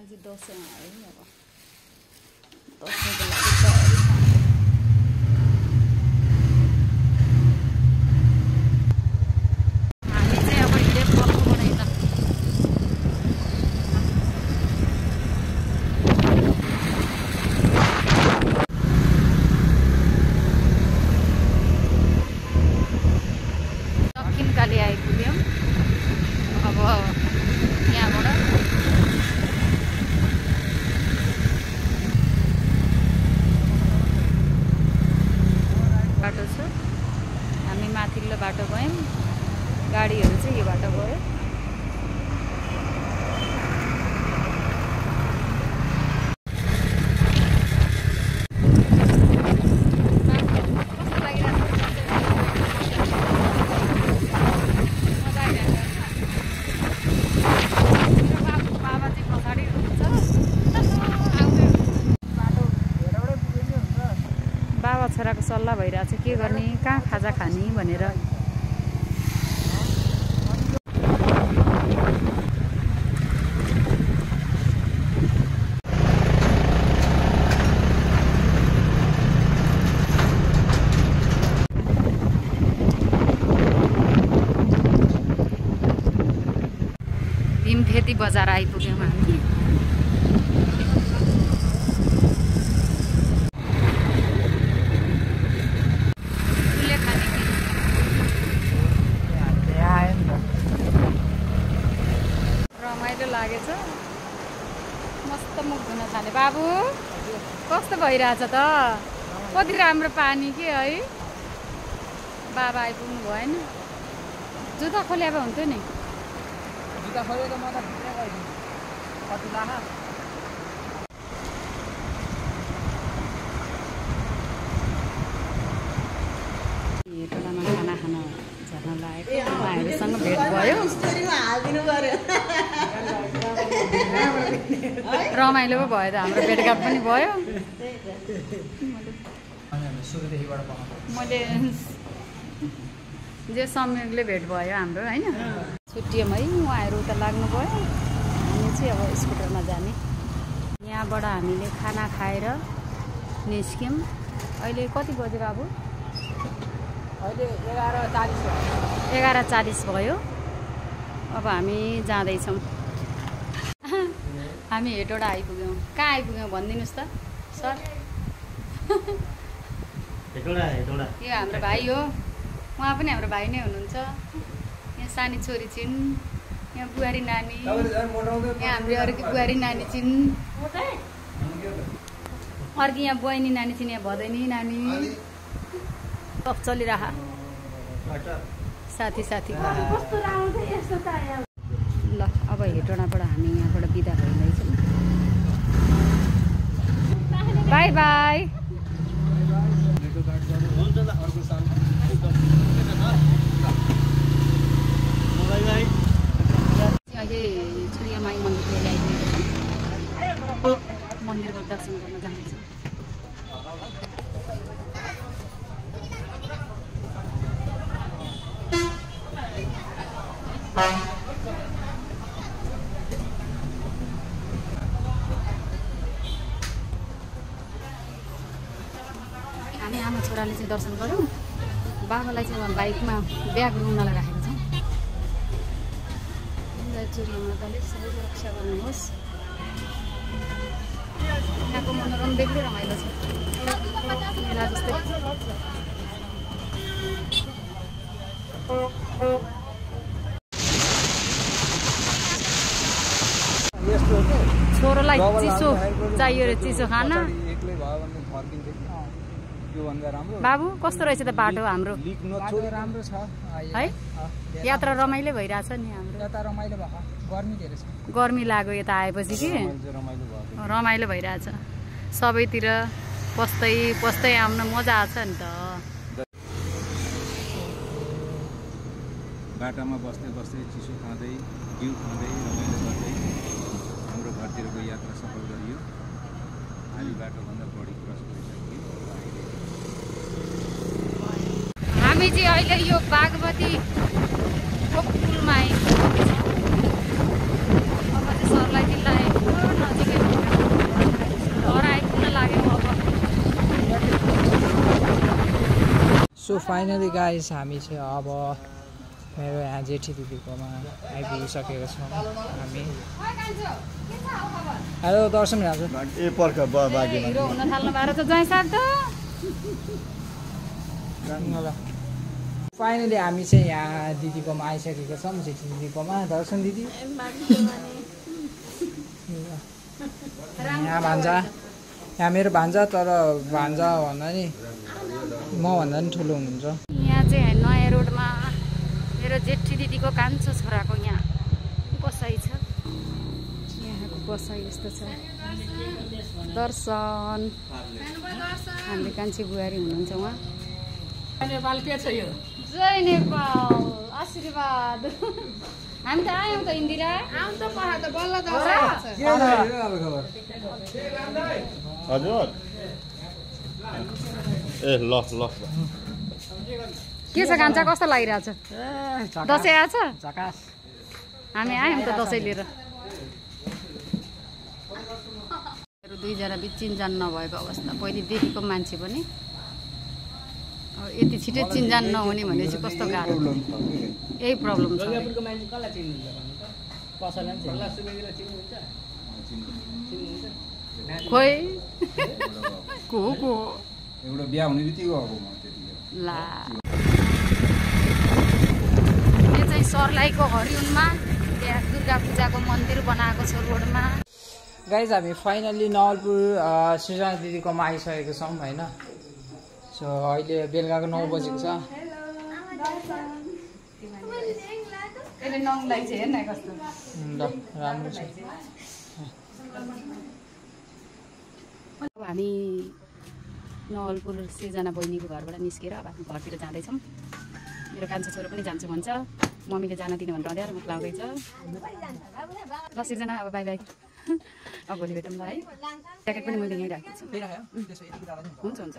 आज दसैँ आयो नि अब दसैँको लागि तयारी हामी चाहिँ अब हिँडेर बस्नु पर्दैन। दक्षिणकाली आइपुग्यौँ। अब यहाँबाट बाटो छ, हामी माथिल्लो बाटो गयौँ, गाडीहरू चाहिँ यो बाटो गयो। बाबा छोराको सल्लाह भइरहेछ के गर्ने, कहाँ खाजा खाने भनेर। भीमफेदी बजार आइपुग्यौँ हामी। रमाइलो लागेछ, मस्त मुख धुन थाले। बाबु कस्तो भइरहेछ त, कति राम्रो पानी के है। बाबा आइपुग्नु भएन, जुत्ता खोले भए हुन्थ्यो नि। जुत्ता खोलेको म त भित्रै गइदिनु कति लाखा। हेटोडामा खाना खान झर्न लागेको उहाँहरूसँग भेट भयो। रमाइलो पो भयो त, हाम्रो भेटघाट पनि भयो। मैले जे संयोगले भेट भयो हाम्रो होइन। छुट्टियौँ है, उहाँहरू उता लाग्नु भयो, हामी चाहिँ अब स्कुटरमा जाने। यहाँबाट हामीले खाना खाएर निस्क्यौँ। अहिले कति बज्यो बाबु? अहिले 11:40 भयो। 11:40 भयो। अब हामी जाँदैछौँ। हामी हेटोडा आइपुग्यौँ। कहाँ आइपुग्यौँ भनिदिनुहोस् त सर। हेटोडा यो हाम्रो भाइ हो, उहाँ पनि हाम्रो भाइ नै हुनुहुन्छ। यहाँ सानी छोरी छिन्, यहाँ बुहारी नानी, यहाँ हाम्रो अर्की बुहारी नानी छिन्, अर्की यहाँ बहिनी नानी छिन्, यहाँ भदैनी नानी। सब चलिरह साथी साथी। ल अब हेटोडाबाट हामी यहाँबाट बिदा भइँदैछौँ। By by. अहिले सूर्यमाई मन्दिर ल्याइदिएको छ, मन्दिरको दर्शन गर्न जाँदैछौँ। हामी आमा छोराले चाहिँ दर्शन गऱ्यौँ। बाबालाई चाहिँ बाइकमा ब्याग रुङ्गालाई राखेको छ। सूर्यमाताले सबैको रक्षा गर्नुहोस्। यहाँको मनोरम बेग्लै रमाइलो छ, मेला जस्तै। छोरोलाई चिसो चाहियो रे, चिसो खाना। बाबु कस्तो रहेछ त बाटो हाम्रो? राम्रो छ है, यात्रा रमाइलो भइरहेछ नि हाम्रो। यता रमाइलो भएको, गर्मी धेरै छ। गर्मी लाग्यो यता आएपछि कि रमाइलो भइरहेछ। सबैतिर पस्दै पस्दै आउन मजा आछ नि त। बाटामा बस्दै बस्दै चिसो खाँदै घिउ खाँदै रमाइलो गर्दै हाम्रो घरतिरको यात्रा सफल गरियो। आधी बाटोभन्दा बढी क्रस गरिसक्यो। हामी चाहिँ अहिले यो बागमतीको पुलमा आइपुग्यौँ। अब चाहिँ सरलाई दिल्लाई नजिक सो फाइनली गाइस हामी चाहिँ अब मेरो यहाँ जेठी दिदीकोमा आइपुगिसकेको छौँ हामी। हेलो दर्शन हजुर ए पर्ख बागेमा हिरो हुन थाल्नु भएको छ जय साथ ल फाइनली हामी चाहिँ यहाँ दिदीकोमा आइसकेको छौँ जेठी दिदीकोमा। दर्शन दिदी यहाँ भान्जा, यहाँ मेरो भान्जा, तर भान्जा भन्दा नि मभन्दा नि ठुलो हुनुहुन्छ। यहाँ चाहिँ नयाँ रोडमा मेरो जेठी दिदीको कान्छो छोराको यहाँ बसाइ छ। यहाँको बसाइ यस्तो छ। दर्शन हामीले कान्छी बुहारी हुनुहुन्छ उहाँ। नेपाल के छ यो? जय नेपाल, आशीर्वाद। हामी त आयौँ त इन्दिरा। आउँ त पढा त बल्ल त हजुर ए ल ल के छ कान्छा, कस्तो लागिरहेछ? दसैँ आएछ? झकास। हामी आयौँ त दसैँ लिएर। दुईजना बिच चिनजान नभएको अवस्था, पहिलेदेखिको मान्छे पनि अब यति छिटै चिनजान नहुने भनेपछि कस्तो गाह्रो। यही प्रब्लम छ। खोइ को एउटा बिहा हुने बित्तिकै अब म त्यतिखेर ला। यो चाहिँ सर्लाहीको हरिउनमा त्यहाँ दुर्गा पूजाको मन्दिर बनाएको छ रोडमा। गाइज हामी फाइनल्ली नवलपुर सृजना दिदीकोमा आइसकेको छौँ होइन। सो अहिले बेलुकाको 9 बजेको छ। यसले नङलाई चाहिँ हेर्न कस्तो ल राम्रो छ। अब हामी नवलपुर सृजना बहिनीको घरबाट निस्केर अब हामी घरतिर जाँदैछौँ। मेरो कान्छो छोरो पनि जान्छु भन्छ, मम्मीले जान दिनु भनेर अँध्यारो मुख लाउँदैछ। ल सृजना अब बाई बाई, अब भोलि भेटौँ ल है। ज्याकेट पनि मैले यहीँ राखेको छु। हुन्छ हुन्छ।